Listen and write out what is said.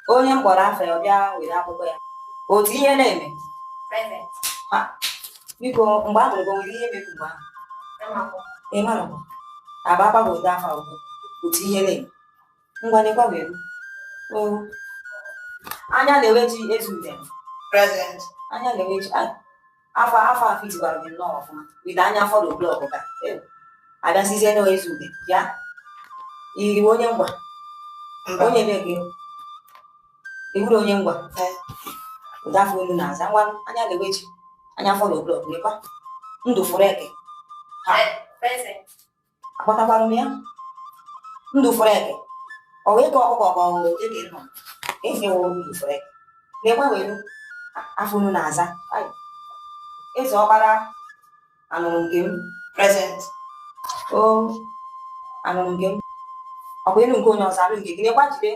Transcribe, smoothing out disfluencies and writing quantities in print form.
Onye m kpọrọ afa ya, ọ bịa were akwụkwọ ya. Otu ihe na-eme. Present. Ha, biko, mgbe a mụrụ gị, o nwere ihe mere mgbe ahụ? Ị mara aba akwa bụ ụdị afa ugbu otu ihe na-eme. Ngwa, nekwa, were o anya na-ewe ji eze udene. Present. Anya na-ewe ji. Ai, afọ afọ afọ itikwara gị nnọọ ọfụma wite anya fọdụ blọkụ ka abịazizie na eze ude bịa iriwe onye ngwa. Mba. Onye ebe gị iwuru onye ngwa? Ee. Ụdị afọ unu na-aza. Ngwa, anya na-ewe ji, anya fọdụ blọkụ, lekwa ndụ fụrụ eke ha. Present. Akpọtakwara m ya ndụ fụrụ eke. Ọ wee eke ọkụkọ ka ọ eke nnụnụ eke wụ ndụ fụrụ eke. Na-ekwe welu afọ unu na-aza. Ai, eze ọkpara anụrụ nke m. Present. O anụrụ nke m ọkwa elu nke onye ọzọ anụ nke gị. Nekwa, jide.